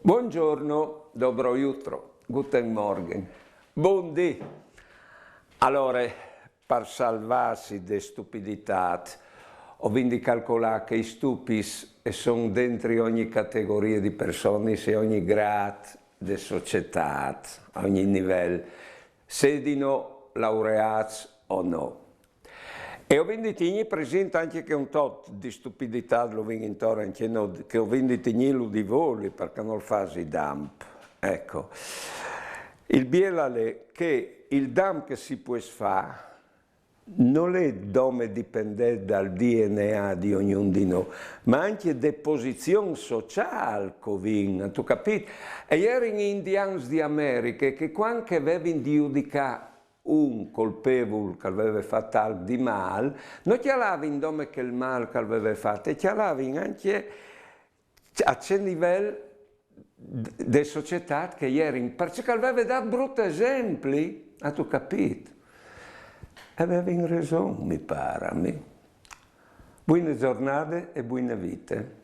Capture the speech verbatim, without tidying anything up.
Buongiorno, dobro jutro, guten Morgen, bundì. Alore, par salvâsi de stupiditât, o vin di calcolâ che i stupits a son dentri ogni categorie di personis e ogni grât de societât, a ogni nivel, sedino laureâts o no. E o vin di tignî presint ancje che un tot di stupiditât lu vin intor ancje nô, che o vin di tignîlu di voli, parcè nol fasi damp. Eco. Il biel al è che il damp che si pues fâ nol è dome dipendent dal D N A di ognun di nô, ma ancje de posizion sociâl che o vin, âstu capît? E a jerin i indians di Americhe che cuant che a vevin di judicâ un colpevul che al veve fat alc di mâl, no cjalavin dome chel mâl che al veve fat, e cjalavin ancje a ce nivel de societât che a jerin, parcè che al veve dât brut esempli, âstu capît? E a vevin reson, mi pâr a mi. Buine zornade e buine vite.